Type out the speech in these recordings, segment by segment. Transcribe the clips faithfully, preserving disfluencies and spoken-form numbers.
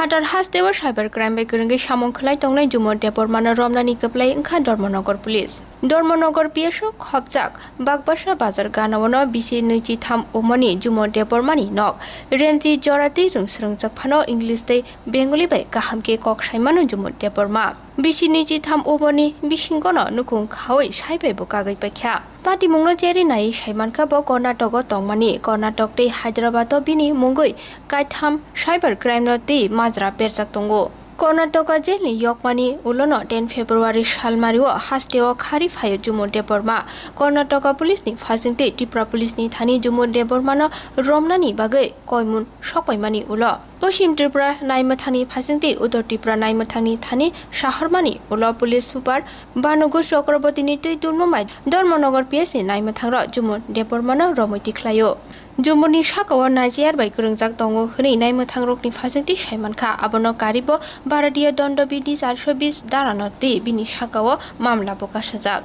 Phatar hasteo cyber crime bai kwrwngwi samung khwlai tongnai Jumur Debbarmano romnani kwplai wngkha Dharmanagar police. Dharmanagar P S o khopjak Bagbasa bazar ganao no bisi nwichitham umani Jumur Debbarmani nok. Remchi jora twi rwngsrwngjak phano English tei Bengali bai kaham khe kok saimano Jumur Debbarma. Bisi nwichitham umani bisingono nukhung khaui saibai bo kagwi paikha. Patimungno cherwi naiwi saimankha bo Karnatoko tongmani. Karnatok tei Hyderabado bini mungwi kaitham cyber crime no tei majra berjak tongo. Karnataka jailni yokmani ulono ten February salmario hasteo khari phaio Jumur Debbarma. Karnataka police ni phasingtwi Tripura police ni thani Jumur Debbarmano romnani bagwi koimun sokpaimani ulo. Poschim Tripura naimwthangni phasingtwi Uttor Tripura naimwthangni thani sahormani ulo police super Banugu Chakrabortini twi tubumai Dharmanagar P S ni naimwthangrok Jumur Debbarmano romwi tikhlaio. Jumurni sakao naijayar bai kwrwngjak tongo hwnwi naimwthangrokni phasingtwi saimankha. Abono karibo Bharatiya Danda Bidhi charso bis darano twi bini sakao mamla bo kasajak.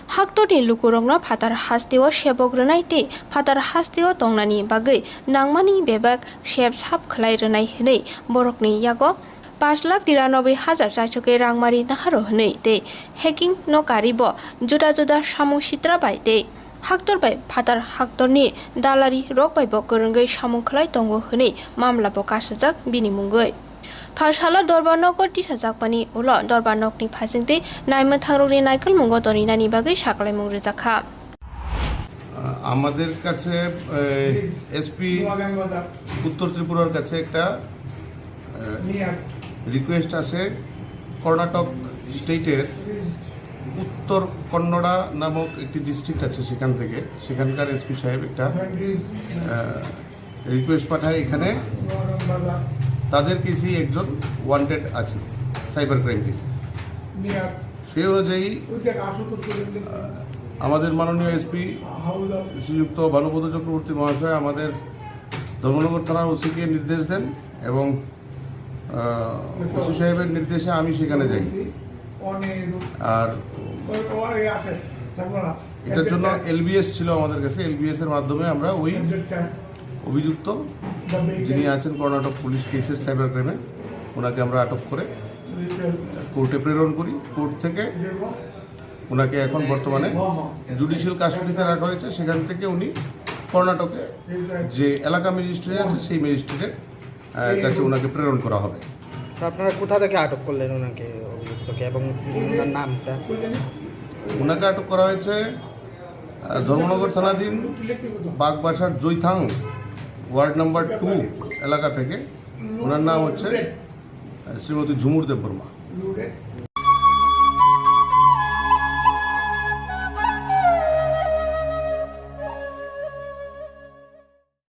Haktorni lukurokno phatar hasteo sebok rwnai tei phatar hasteo tongnani bagwi nangmani bebak sep sap khlai rwnai hwnwi borokni yago pash lakh tiranoboi hajar chaisokhe rangmari naharo hwnwi tei hacking no karibo juda juda samung sitra bai tei haktor bai phatar haktorni dalari rok bai bo kwrwngwi samung khlai tongo hwnwi mamla bo kasajak bini mungwi. Phalsalo Dorbar Nokor tisajakmani ulo Dorbar Nokni phasingtwi naimwthangrokni naikolmungo toninani bagwi saklaimung rwjakha. আহ, আমাদের কাছে, আহ, এসপি উত্তর ত্রিপুরার কাছে একটা, আহ, রিকোয়েস্ট আছে। কর্ণাটক স্টেটের উত্তর কন্নড়া নামক একটি ডিস্ট্রিক্ট আছে, সেখান থেকে, সেখানকার এসপি সাহেব একটা, আহ, রিকোয়েস্ট পাঠায় এখানে। তাদের কেসেই একজন ওয়ান্টেড আছে, সাইবার ক্রাইম কেসে। সেই অনুযায়ী, আহ, আমাদের মাননীয় এসপি শ্রীযুক্ত ভানুপদ চক্রবর্তী মহাশয় আমাদের ধর্মনগর থানার ওসিকে নির্দেশ দেন এবং, আহ, ওসি সাহেবের নির্দেশে আমি সেখানে যাই। আর এটার জন্য এলবিএস ছিল আমাদের কাছে, এলবিএস এর মাধ্যমে আমরা ওই অভিযুক্ত যিনি আছেন কর্ণাটক পুলিশ কেসের সাইবার ক্রাইমে, ওনাকে আমরা আটক করে কোর্টে প্রেরণ করি। কোর্ট থেকে ওনাকে এখন বর্তমানে জুডিশিয়াল কাস্টডিতে রাখা হয়েছে। সেখান থেকে উনি কর্ণাটকে যে এলাকা ম্যাজিস্ট্রেট আছে, সেই ম্যাজিস্ট্রেটের, আহ, কাছে ওনাকে প্রেরণ করা হবে। তো আপনারা কোথা থেকে আটক করলেন ওনাকে, অভিযুক্তকে, এবং ওনার নামটা? ওনাকে আটক করা হয়েছে, আহ, ধর্মনগর থানাধীন বাগবাসার জৈথাং ওয়ার্ড নাম্বার টু এলাকা থেকে। ওনার নাম হচ্ছে, আহ, শ্রীমতী ঝুমুর দেববর্মা।